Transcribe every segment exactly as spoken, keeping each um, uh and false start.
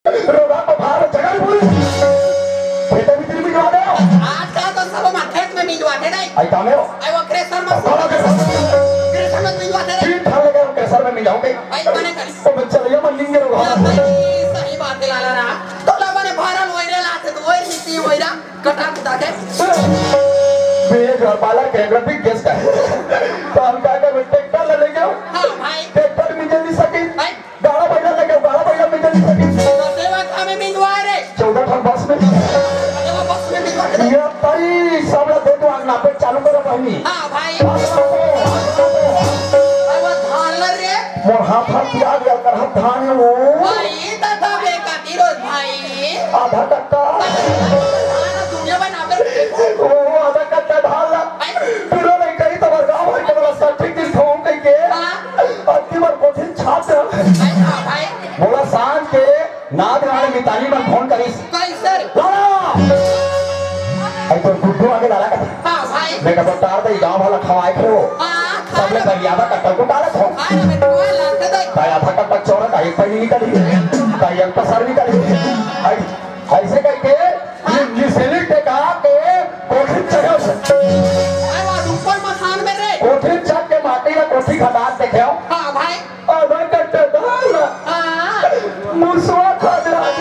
रोगा को भार चगर पूरी। खेते में तेरी मिजवा दे। आजकल तो सब हमार खेत में मिजवाथे नहीं। आई कामे हो? आई वो क्रेशर में, क्रेशर में मिजवाथे नहीं। तीन ठान लगे हम क्रेशर में मिजाऊंगे। आई बने करी। वो बच्चा भैया मन निंगे रोगा। सही बात है लाला रा। तो ला बने भारल वही रे लाते तो वही नीति वही रा। कटा कुटा के। बेज और बाला के अगर भी गैस का है। तो हम क्या करें, ट्रैक्टर ले लेंगे। हाँ भाई। ट्रैक्टर मिजे नहीं सकी। भाई। गाड़ा बैला लेके, गाड़ा बैला मिजे नहीं सकी। तो सेवा का में मिंगवा रे। चौदह ठन बस में। सेवा बस में मिंगवा रे। ये तारी सब लोग दे दो, आग नापे चालू करो बहनी। हाँ भाई। अब धान ला रे। मोर हाथ हाथ याद याद कर हाथ धान है वो। भाई, दादा बेटा, फिरोज भाई। आधा कट्टा। दुनिया बना दे। वो आधा कट्टा धान ला। भाई। पूरा नहीं करी तो गाँव भर के बड़ा सट्टी की ठोंक के। हाँ। अति बार कोठिन छाप दे। भाई, हाँ, भाई। बोला सांझ के नाद गाने मितानी मन फोन करिस। कैसे? लाला! आई तो गुड्डू आगे लाला का। हाँ, भाई। मैं कहा, "तार दे, गाँव वाला खवाए थे वो।" हाँ, खा सबले ले। बढ़िया बा, कट्टा को डाला था। खा ले, मैं तुम्हें लाते दे। ताई आधा कट्टा चौड़ा, ताई एक पैनी निकली। ताई एक पसर निकली। आई, ऐसे करके, हाँ। ये निसेली टेका के कोठी चढ़ो से। अरे वाह, ऊपर मसान में रे। कोठी चढ़ के माटी ला कोठी खटाक देखे हो। हाँ, भाई। आधा कट्टा धान ला। हाँ। मुसवा खा दे रहा है।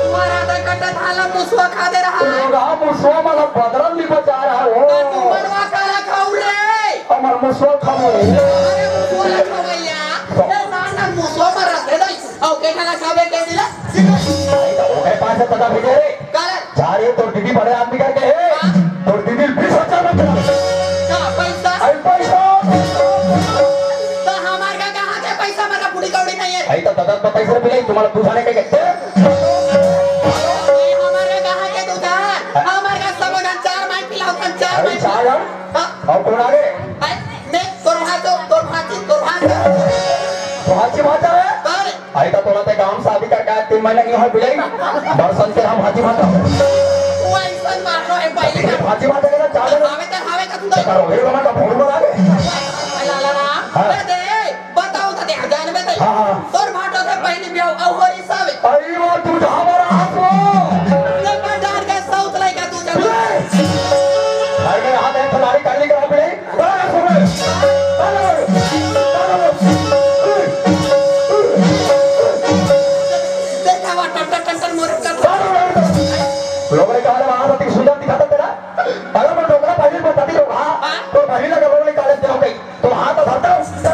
तुम्हारा आधा कट्टा धान ला मुसवा खा दे रहा है। लोग हाँ मुसवा माला बदरन नहीं बचा रहा हो। तो तुम मनवा काला खाऊ रे। हमार मुसवा खाओ। अरे मुसवा ला खाओ भैया। ए, ना, ना, मुसवा मर रहा है, नहीं। और के खाना खावे के मिला? नहीं तो ओके पास से पता भेजे रे। काला। जा रे, तोर दीदी बड़े आदमी करके है। हाँ। तोर दीदी बीस हजार में चला। का पैसा? आई पैसा। तो हमार का कहाँ के पैसा, हमार का पूरी कौड़ी नहीं है। आई तो दादा तो पैसा भी नहीं, तुम्हारा दूसरा नहीं कहते। नहीं, हमार का कहाँ के दूसरा? हाँ। हमार का सब जन चार माई पिलाओ, हम चार अरे माई चार यार। हाँ। और कौन आगे? आई, मैं तोर भांचो, तोर भांची, तोर भांचो। भांची भांचा है? अरे। आई तो तोला ते गांव शादी कर का तीन महीना नहीं हो बिलाई। बरसन से हम भांची भांचा। वो ऐसन मानो है पहले। भांची भांचा के ना चाल। हवे तो हवे का तू तो। करो, ये लोग का फोन बना दे। लाला ना। हाँ। अरे दे, बताओ तो दे, जान में दे। हाँ, हाँ। तोर भांटो से पहले भी आओ, आओ हो हिसाब। अरे वो तू तो हमारा हाथ वो। जब मैं जान के साउथ लाइका तू जब। अरे मेरा हाथ है, फलारी काली का बिलाई। लोगों ने कहा, "वहाँ से सुंदर दिखा था तेरा।" अगर मैं डोकरा पहली बता दी लोग, हाँ, तो पहली लगा लोगों ने कहा, "देख गई।" तो हाँ, तो भरता हूँ।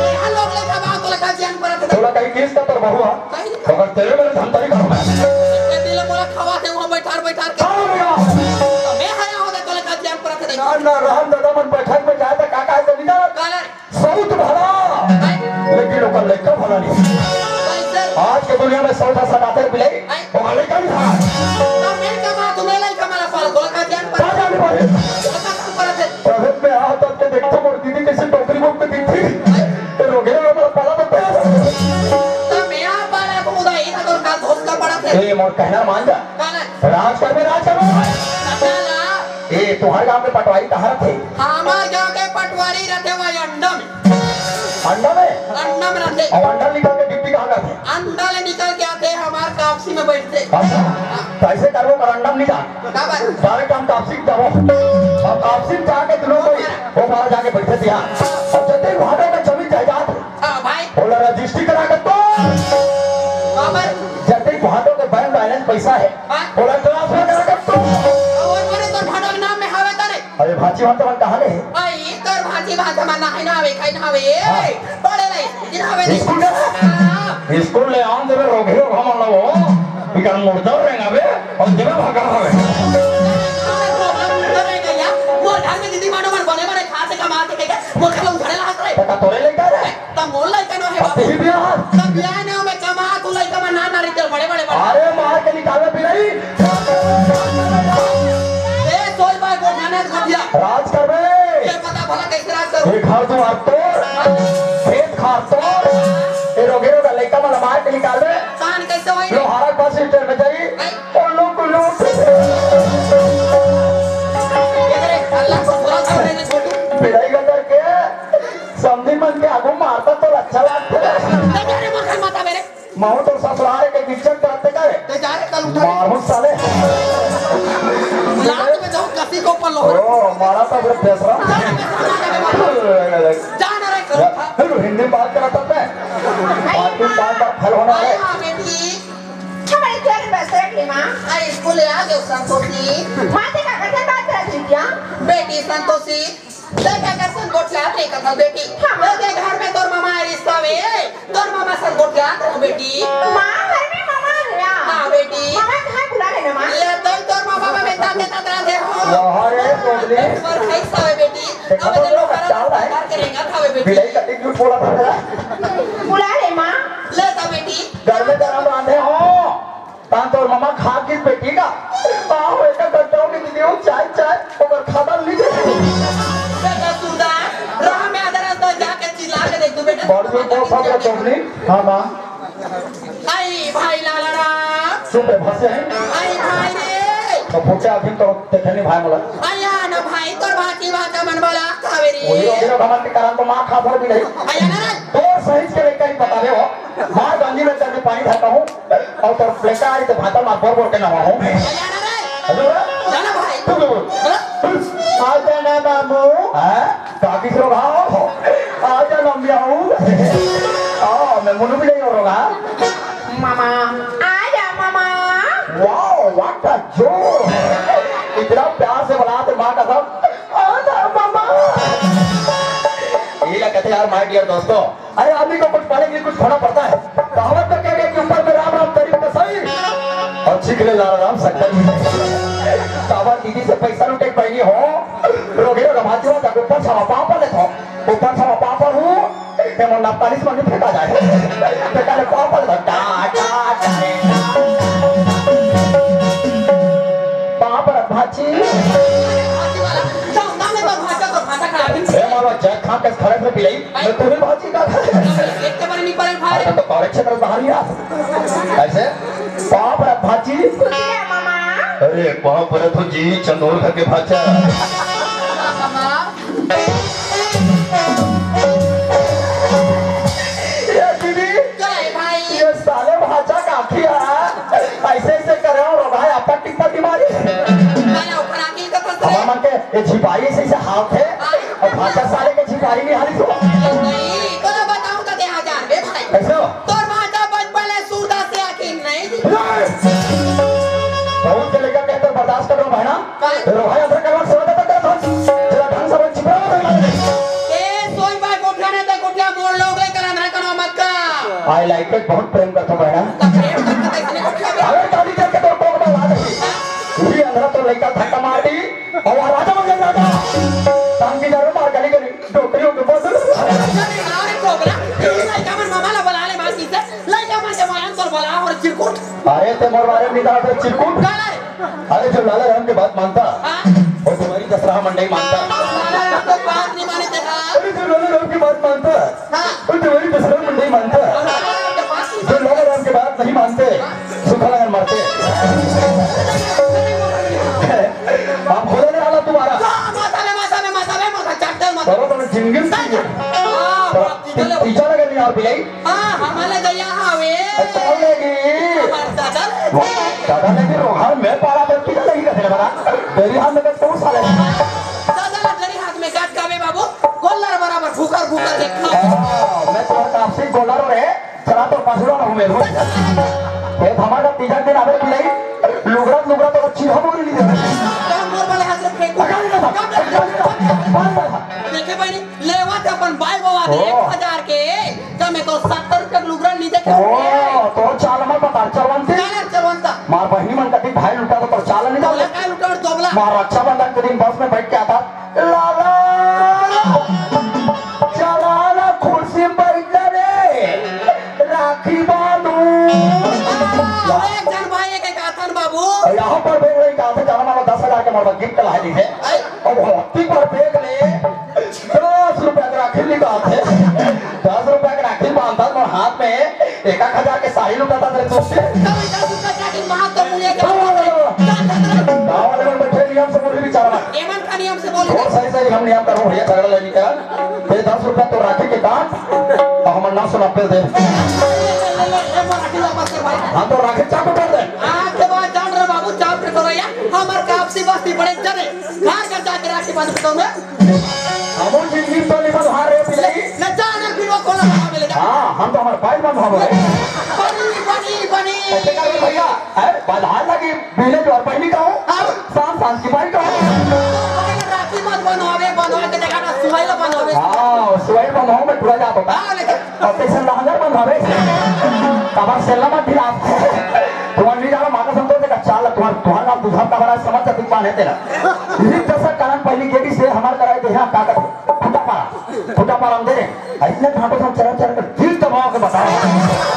यहाँ लोग ले जमा तो लगा जियान पर थे। थोड़ा कहीं किस का तो बहुआ। कहीं नहीं। मगर तेरे मेरे धमतरी करूँ मैं। ये दिल मोला खवा दे, वहाँ बैठार, बैठार के। हाँ, भैया। तो मैं हया होता तो लगा जियान पर थे। ना, ना, रहन दादा मन बैठक में जाए तो का, का है तो नहीं जाना। काला। सौत भला, नहीं। लेकिन ओकर लइका भला नहीं। कैसे? आज के दुनिया में सौत सदाते मिले, नहीं। ओकर लइका भी भला। तो मैं कमा, तुम्हें नहीं कमा, पाला, तो लगा जियान पर। का जाने वाले? तो लगा जियान पर थे। तबे में आ तब के देखता मोर दीदी कैसे टोकरी मुंह पे दिखती। तो रोगे रोगे पाला तो पैसा। तो मेरा पाला को उदा ही था तो का धोस का पड़ा थे। ए, मोर कहना मान जा। काला। राज करबे, राज करबे। काला। ए, तुहर गांव के पटवारी कहाँ रथे? हमार गांव के पटवारी रथे वही अंडा में। अंडा में? अंडा में रथे। और अंडा निकाल के डिप्टी कहाँ रथे? अंडा ले निकल के आथे, हमार कापसी में बैठते। अच्छा, तो ऐसे करबो कर अंडा में निकाल। का बात? डायरेक्ट हम कापसी में जाबो। और कापसी में जाके दोनों कोई वो बाहर जाके बैठे थे यहाँ। और जते भाटो का जमीन जायदाद है, हाँ भाई। ओला रजिस्ट्री करा के तो। बाबर। जते भाटो के बैंक बैलेंस पैसा है, हाँ। ओला ट्रांसफर करा के तो। और बोले तो भाटो के नाम में हवे तारे। अरे भांची भांचा मन कहाँ ले? भाई, तोर भांची भांचा मन ना है ना हवे, खाई ना हवे। हाँ। पढ़े नहीं, दिन हवे नहीं। स्कूल जा। हाँ। स्कूल ले आन देबे रोगही रोगहा मन ला वो। इकर मुर्दा रेंगाबे, और देबे भागा हवे। मोर घर में दीदी मानो मन बने बने खा से कमा के के, मोर घर में उठाने ला हंस रहे। तो का तोरे लइका रे? त मोर लइका नो हे बाबू। तेही बियाह? त बियाह ने में कमा तू लइका में ना ना रिते बड़े बड़े बड़े। अरे मार के निकाले बिलाई। ए सोई बाय गोठाना गोठिया। राज करबे। ये पता भला कैसे राज करो। ये घर दुआर तोड़, खेत खार तोड़। ये रोगे रोगा लइका मन मार के निकालबे। कान कैसे होई? लोहारा बस स्टैंड में जाई। नहीं। और लोग को लूट। ये करे, अल्लाह को थोड़ा सा मैंने छोटू। पिलाई का करके समधी मन के आगू मारता तो अच्छा लागता। नहीं, अरे, मोर घर माता मेरे। महू तोर ससुराल के गिरचन करते करे। ते जा रे, कल उठा। मारू साले। लात में जाऊं कसी को ऊपर लोहर। ओ, मारा तो फिर बेसरा। जा ना रे, कल उठा। फिर हिंदी में बात करता मैं। बात में बार बार फल होना है। हाँ, बेटी। हमारे घर में बैठ ले माँ। आ, स्कूल आ गए संतोषी। माँ से का करते बात कर रही क्या? बेटी संतोषी, तैं का कर सन गोठियात रे कथा बेटी। हाँ। तैं के घर में तोर मामा रिश्ता वे, तोर मामा सन गोठियात रहो बेटी। माँ, घर में मामा है। हाँ बेटी। मामा कहाँ बुला रहे ना माँ? ये तो तोर मामा में ताते ततरा दे हो। वाह रे, कोमली। पर है सावे बेटी। देखा अब तो ये लोग लोग डाल रहा है। बात करेगा था वे बेटी। बिलाई कटिंग झूठ बोला था। बुला रहे माँ। ले था बेटी। घर में गरम रांधे हो। तान तोर ममा खा गिस बेटी का। आओ, एक घंटा हो गया दीदी, वो चाय, चाय, ओकर खाना ली दे। बेटा सुधा, राह में आधा रास्ता जाके चिल्ला के देख तू बेटा। बड़ जोर बोल सब रे कोमली। हाँ, माँ। आई भाई लाला राम। चुप रे, भसे है। आई भाई रे। तो पूछे अभी तो देखे नहीं भाई मोला। आया ना भाई, तोर भांची भांचा मन बोला, कावेरी। वही रोगी रोग हमारे कारण तो माँ खा भर भी नहीं। आया ना रे। तोर सहित के लेकर ही बता दे हो। मार गंजी में चल के पानी धरता हूँ। अउ तोर लइका आही त भाता मार बोर बोर के नहवाहूँ। अरे, अरे, अरे। अरे, अरे। ना, ना भाई। तू क्यों बोल? हाँ? आ जा ना मामू। हाँ? काकी से रोगा हो? आ जा ना म्याऊ। आ, मैं मुनु भी नहीं रोगा। मामा, आ जा मामा। Wow, what a joke। इतना प्यार से बुलाते माँ कसम। आ जा मामा। ये ना कहते यार, my dear दोस्तों, अरे आदमी को कुछ पाने के लिए कुछ खोना पड़ता है। कहावत तो कह गए कि ऊपर में राम राम, तारीफ का सही, और छिकले लाल राम शक्कर। काबर दीदी से पैसा लूटे के पहली हो, रोगे रोगे भाजी हो, जब ऊपर छावा पाँव पर लेता हूँ, ऊपर छावा पाँव पर हूँ, ये मन नापतालीस मन फेंका जाए। बेटा ने पाँव पर लेता, टा, टा, टा, टा। पाँव पर भाजी। ए मामा, जग खा के खड़क में पिलाई। मैं तोरे भाजी का खा। एक तो बार नहीं पड़े भाई। अरे तो कॉलेज क्षेत्र बाहर ही आ। ऐसे? पाँव पर भाजी। अरे पाँव पर तो जी चंदोर घर के भाचा। ये दीदी, क्या है भाई? ये साले भाचा का आँखी आ। ऐसे ऐसे करे और भाई आपा टिप्पा टिमारी। मैं ऊपर आँखी का फंस हमार मन के ये झिपारी ऐसे ऐसे हाथ है। और भाचा साले के झिपारी नहीं हारी तो। नहीं, कोनो बताऊं तो दे हजार बे भाई। कैसे हो? तोर भाचा बचपन ले सूरदास से आखिर नहीं। बहुत के लेकर कहते बर्दाश्त कर रहा हूँ बहना। काय? रोहा यात्रा करवा सेवा देता कर था। जरा ढंग से बोल, छिपरा मत लगा। ए, सोई बा गोठिया ने ते गोठिया मोड़ लोग ले कर अंधरा कनो मत का। I like it, बहुत प्रेम करता हूँ बहना। तब प्रेम करता था इसने गोठिया में। अगर ताली करके तो टोक में ला दे। ये अंधरा तो लइका धक्का मार दी। और वहाँ राजा बन गए राजा। शांति जरूर मार गली गली। डोकरी होके बोल दो। अरे, अरे, कोबरा, लइका मन मामा ला बुला ले, मासी से। लइका मन के मायन तोर बुला और चिरकुट। अरे, ते मोर बारे में निकाल दे चिरकुट। काला रे। अरे, जो लाला राम की बात मानता, हाँ। वो तुम्हारी दसरा मंडई मानता। लाला राम की बात नहीं माने थे, हाँ। अरे, जो लाला राम की बात मानता, हाँ। वो तुम्हारी दसरा मंडई मानता। हाँ, लाला राम की बात नहीं जो लाला राम की बात नहीं मानते, हाँ। सुखा लगन मरते। आप खुदा ने आला तुम्हारा। माता में, माता में, माता में, माता चढ़ते, माता। करो तो जिंदगी में हाँ, तो बाप जी, चलो। पीछा लगे नहीं आप भी। हाँ, हमारे गया हवे। अच्छा, लेगी। हमारे दादा ले थे। दादा लेगी, रोहा में पाला पर पीछा लगी का तेरे बड़ा। तेरी हाथ में तो साले। दादा ला तेरी हाथ में काट का बे बाबू, गोल्लर बराबर फुकर फुकर देखना। हाँ, मैं तुम्हारे काम से गोल्लर हो रहे। चला तो पसुड़ा ना हूँ मैं, रुक। ये धमाका तीजा दिन आवे की नहीं, लुगड़ा, लुगड़ा तो अच्छी हम बोली नहीं देते। काम मोर वाले हाथ से फेंकू। अगर ये ना, अगर ये ना, देखे बहिनी, लेवा थे अपन बाई बाबा दे ओ। एक हजार के, तो मैं तो सत्तर रुपये लुगड़ा नहीं देखे। ओ, तो चाल मत बता, चलवंती। चाल चलवंता। मार बहिनी मन कभी भाई लुटा तो, तो चाल नहीं बोला डाले। का लुटा और दोबला। मार रक्षाबंधन के दिन बस में बैठ के आता, लाला, चला ना कुर्सी में बैठ जा रे, राखी बांधू। एक जन भाई एक एक आथन बाबू। और यहाँ पर बैग लेके आते जाना मानो दस हजार के मोर गिफ्ट ला दी है। आई। अब होती पर बैग ले, दस रुपया के राखी निकालते। दस रुपया के राखी बांधता मोर हाथ में, एक एक हजार के साड़ी लुटाता तेरे दोस्त से। तब दस रुपया के राखी मार तो मुझे क्या? हाँ, हाँ, हाँ। क्या खतरा? गाँव वाले में बैठे नियम से बोल रही बेचारा। एमन का नियम से बोल। और सही सही हम नियम करो भैया, झगड़ा नहीं करा। ये दस रुपया तो राखी के काट, और हम नौ सौ नब्बे दे। ले, ले, ले, ले, ले, ले, ले, ले, ले, ले, ले, हम तो राखे चाप उठा दे। आके बात जान रे बाबू, चाप के तोरा या, हमर कापसी बस्ती बड़े जने। घर घर जाके राखी बांध के तोमे। हमो जिंदगी तो निकल हार रे पिलाई। ले जा ना, फिर वो कोला बना ले जा। हाँ, हम तो हमारे भाई बंधवाबो रे। बनी, बनी, बनी। ऐसे कर रे भैया, अरे बधार लगी, बिहने जोर पहली का हो। हाँ। शाम शाम की बारी का हो। राखी मत बंधवाबे, बंधवा के देखा ना, सुहाई ला बंधवाबे। हाँ, सुहाई बंधवाओ, मैं पूरा जाता हूँ। हाँ, लेकिन अब तैसे लहंगर बंधवाबे। कबर सेल्ला मत ढिला। तुम्हार नहीं जाना, माता संतोष का चाल, तुम्हार, तुम्हार नाम बुझा का बड़ा समझ का दुकान है तेरा। इसी जैसा कारण पहली गेड़ी से हमार कराए दे, हाँ, का कर? फुटा पारा। फुटा पारा हम दे रहे हैं। इतने घाटों से हम चरा चरा कर दिल दबाव के बताओ।